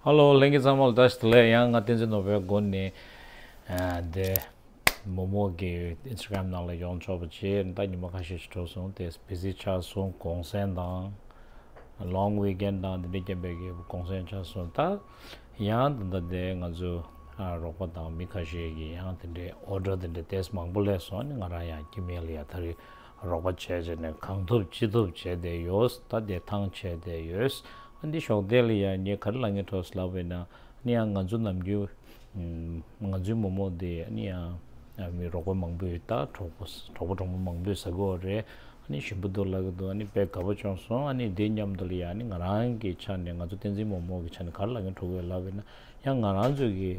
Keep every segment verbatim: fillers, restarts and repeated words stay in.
ཧེ་ལོ། ལྷན་རྒྱས་ཚང་མ་ལ་བཀྲ་ཤིས་བདེ་ལེགས། ཡང་ང་བསྟན་འཛིན་ནོར་བུའི་སྒོ་ནས་ཨ་འདི་མོག་མོག་གི་ཨིན་སི་ཊ་གྷ་རམ་ནང་ལ་ཡོང་ཆོག་པ་བྱས། ད་ཉི་མ་ཁ་ཤས་ཤིག་འགྲོ་སོང་། དེ་བི་ཟི་ཆགས་སོང་། གུང་སེང་དང་ལོང་ཝིག་ཨེན་དང་དེ་འདྲའི་རྐྱེན་པས་ཀྱི་གུང་སེང་ཆགས་སོང་། ད་ཡང་ད་ལྟ་དེ་ང་ཚོ་ཨ་རོགས་པ་དང་མི་ཁ་ཤས་ཀྱིས་ཡང་དེ་འདྲའི་ཨོ་ཌར་དེ་འདྲའི་ཏོག་ཙམ་མང་པོ་སླེབས་སོང་། ཨ་ནི་ང་རང་ཡང་སྐྱེ་དམན་ལ་ཡང་ད་རེས་རོགས་པ་བྱས་བྱས་ནས་གང་ཐུབ་ཅི་ཐུབ་བྱས་བསྡད་ཡོད། ད་བདེ་ཐང་བྱས་བསྡད་ཡོད། ཨ་འདི་ཞོགས་དེ་ལ་ཡང་ངས་ག་རེ་ལབ་སྙིང་འདོད་ལབ་པ་ཡིན་ན། ཨ་ནི་ཡང་ང་ཚོ་ནམ་རྒྱུན་ང་ཚོའི་མོག་མོག་དེ་ཨ་ནི་ཡང་མི་རོགས་པ་མང་པོས་ད་གྲོགས་པོ་གྲོགས་པོ་གྲོགས་མོ་མང་པོས་ཟ་གི་ཡོད་རེད། ཨ་ནི་ཞིམ་པོ་འདུག་ལབ་ཀྱི་འདུག་ཨ་ནི་དཔེ་དགའ་པོ་བྱུང་སོང་། ཨ་ནི་དེ་མཉམ་དུ་ལ་ཡང་ཨ་ནི་ང་རང་གི་ཆ་ནས་ང་ཚོ་བསྟན་འཛིན་མོག་མོག་གི་ཆ་ནས་ག་རེ་ལབ་སྙིང་འདོད་ལབ་པ་ཡིན་ན། ཡང་ང་རང་ཚོ་གི་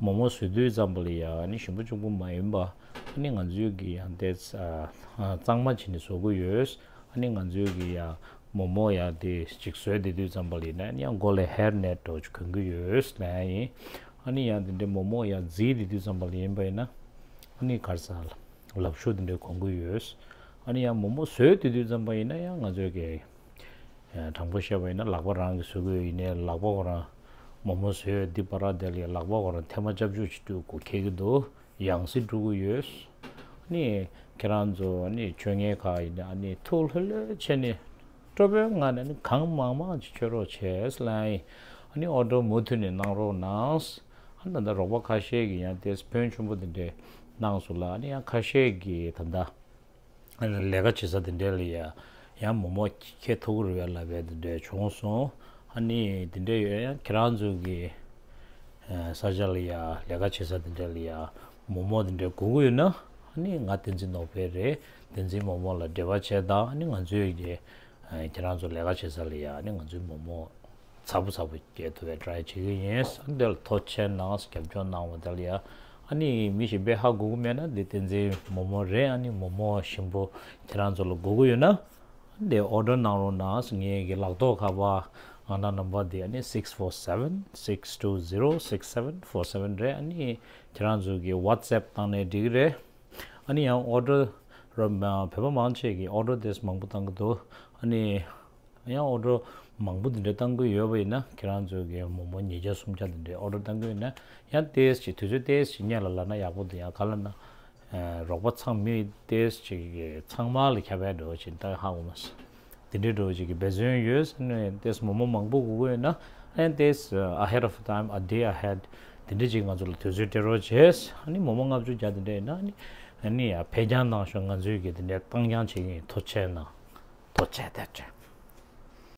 མོག་མོག་བཟོ་དུས་ཙམ་པ་ལ་ཡང་ཨ་ནི་ཞིམ་པོ་གཅིག་པུ་མ་ཡིན་པ། ཨ་ནི་ང་ཚོའི་གི་ཡང་དེ་གཙང་མ་བྱས་ནས་བཟོ་གི་ཡོད། ཨ་ནི་ང་ཚོའི་གི་ཡང་མོག་མོག་ཡང་དེ་གཅིག་བཟོས་བསྡད་དུས་ཙམ་པ་ལ་ཡིན་ན་ཡང་མགོ་ལ་ཧེར་ནེཊ་འདྲ་བོ་ཅིག་གོན་གི་ཡོད་ལབ་ཡིན། ཨ་ནི་ཡང་དེ་འདྲའི་མོག་མོག་ཡང་བརྫིས་བསྡད་དུས་ཙམ་པ་ལ་ཡིན་པ་ཡིན་ན། ཨ་ནི་ག་རེ་ཟ། ལག་ཤུབས་དེ་འདྲའི་གོན་གི་ཡོད། ཨ་ནི་ཡང་མོག་མོག་བཟོས་བསྡད་དུས་ཙམ་པ་ཡིན་ན་ཡང་ང་ཚོའི་གི་དྲང་པོ་བཤད་པ་ཡིན་ན་ལག་པ་རང་གིས་བཟོ་གི་ཡོད། ཡིན་ནའི་ལག་པ་ཁོ་རང་མོག་མོག་བཟོས་འདི་བར་དེ་ལ་ཡང་ལག་པ་ཁོ་རང་ཐེངས་མ་བརྒྱད་ཅུ་ཅིག་སྤྲུག་དགོས་ཁེལ་གི་འདུག་ཡང་སེ་འགྲོ་གི་ཡོད། ཨ་ནི་ཁྱེད་རང་ཚོ་ཨ་ནི་མཆོད་མེ་ཁ་ཡིན་ན་ཨ་ནི་ཐུགས་ལྷོད་ལྷོད་བྱས་ནས་སྤྲོ་པོའི་ངང་ནས་ཨ་ནི་གང་མང་མང་ཅིག་མཆོད་རོགས་བྱས་ལབ་ཡིན། ཨ་ནི་ཨོ་ཌར་མུ་མཐུད་ནས་གནང་རོགས་གནང་། ཨ་ནི་ད་ལྟ་རོགས་པ་ཁ་ཤས་ཀྱིས་ཡང་དེ་ཕོན་ཆེན་པོ་དེ་འདྲས་གནང་སོང་ལ། ཨ་ནི་ཡང་ཁ་ཤས་ཀྱིས་ད་ལྟ་ལས་ཀ་བྱེད་ས་དེ་འདྲས་ལ་ཡ་ཡང་མོག་མོག་ཁྱེར་ཐུབ་ཀྱི་རེད་པས་ལབ་པའི་དེ་འདྲས་བྱུང་སོང་། ཨ་ནི་དེ་འདྲས་ཡོད་ཡང་ཁྱེད་རང་ཚོ་གི་ས་ཆ་ལ་ཡ་ལས་ཀ་བྱེད་ས་དེ་འདྲས་ལ་ཡ་མོག་མོག་དེ་འདྲས་དགོས་ཀྱི་ཡོད་ན། ཨ་ནི་ང་བསྟན་འཛིན་ནོར་བུ་རེད། བསྟན་འཛིན་མོག་མོག་ལ་འབྲེལ་བ་བྱེད་དང་། ཨ་ནི་ང་ཚོས་ཀྱི་ཁྱེད་རང་ཚོ་ལས་ཀ་བྱེད་ས་ལ་ཡ་ཨ་ནི་ང་ཚོའི་མོག་མོག་ཚ་པོ་ཚ་པོ་སྐྱེལ་ཐུབ་པའི་ཊ་རའི་བྱེད་ཀྱི་ཡིན། འདི་ལ་ཐུགས་རྗེ་ཆེ་གནང་། རྒྱབ་སྐྱོར་གནང་བ་དེ་ལ་ཡ། ཨ་ནི་མི་གཞན་པས་ཧ་གོ་གི་མེད་ན་འདི་བསྟན་འཛིན་མོག་མོག་རེད། ཨ་ནི་མོག་མོག་ཞིམ་པོ་ཁྱེད་རང་ཚོ་ལ་དགོས་ཀྱི་ཡོད་ན། འདི་ཨོ་ཌར་གནང་རོགས་གནང་། ངའི་གི་ལག་ཐོག་ཁ་པར་ཨང་གྲངས་ནམ་བར་འདི་ཨ་ནི་six four seven, six two zero, six seven four seven རེད། ཨ་ནི་ཁྱེད་རང་ཚོ་གི་ཝ་ཊི་སེབ་བཏང་ནས་འགྲིག་གི་རེད། ཨ་ནི་ཡང་ཨོ་ཌར་རོ་བོད་པ་མང་ཆེ་གིས་ཨོ་ཌར་དེ་མང་པོ་བཏང་གི་འདུག་ཨ་ནི་ཡང་ཨོ་ཌར་མང་པོ་འདི་འདྲ་བཏང་གི་ཡོད་པ་ཡིན་ན། ཁྱེད་རང་ཚོ་གིས་མོག་མོག་ཉིས་བརྒྱ་སུམ་བརྒྱ་འདི་འདྲའི་ཨོ་ཌར་བཏང་གི་ཡོད་ན། ཡང་ཏོག་ཙམ་ཅིག་དུས་ཚོད་ཏོག་ཙམ་ཅིག་སྔོན་ལ་ལབ་ན་ཡག་པོ་འདུག་ཡང་ག་ལབ་ན་རོགས་པ་ཚང་མི་ཏོག་ཙམ་ཅིག་གིས་ཚང་མ་ལ་ཁྱབ་པ་འདྲ་བོ་ཅིག་ད་ཧ་གོ་མ་སོང་། དེ་འདྲའི་འདྲ་བོ་ཅིག་གི་འབད་བརྩོན་ཡོད། ཨ་ནི་ཏོག་ཙམ་མོག་མོག་མང་པོ་དགོས་ཀྱི་ཡོད་ན། ཨ་ནི་ཏོག་ཙམ་ahead of time, a day ahead དེ་འདྲ་ཅིག་ང་ཚོ་ལ་དུས་ཚོད་སྤྲད་རོགས་བྱས། ཨ་ནི་མོག་མོག་ལྔ་བཅུ་བརྒྱ་དེ་འདྲ་ཡིན་ན། ཨ་ནི་ཨ་ནི་ཡ་ཕེབས་རྐྱང་གནང་ཤོག་ང་ཚོས་གི་དེ་འདྲ་བཏང་རྐྱང་བྱེད་ཀྱི་ཡིན། ཐུགས་རྗེ་གནང་། ཐུགས་རྗེ་ཆེ།